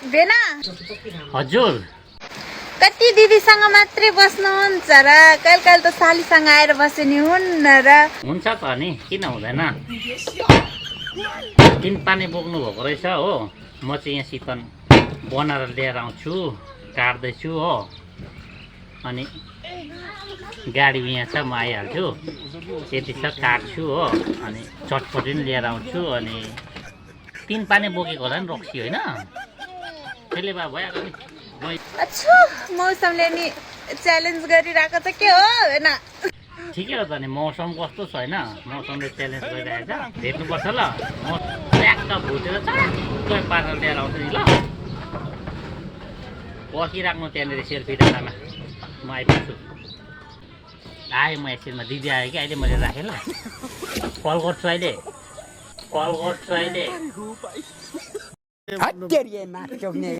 भेना हजुर कति दिदीसँग मात्रै बस्नुहुन्छ र कहिले कहिले त सालीसँग आएर बसे नि हुन्न र हुन्छ त नि किन हुँदैन तिन पानी बोक्नु भएको रहेछ हो म चाहिँ यहाँ सितन बनाएर लिएर आउँछु काट्दैछु हो अनि गाडी यहाँ छ म आइहाल्छु त्यति छ काट्छु हो अनि चटपटी पनि लिएर आउँछु अनि तिन पानी बोकेको होला नि रक्सी होइन त्यसले भए भइहाल्यो नि अच्छा मौसमले नि च्यालेन्ज गरिरहेको छ के हो भेना ठिकै हो त नि मौसम कस्तो छ होइन मौसमले च्यालेन्ज गरिरहेको छ भेट्नुपर्छ ल म ट्याक्क भुटेर चट्टै पारेर लिएर आउँछु नि ल बसिराख्नु त्यहाँनिर सेल्फी देखामा म आइपुग्छु आएँ म एकछिनमा दिदी आयो कि अहिले मैले राखेँ ल कल गर्छु अहिले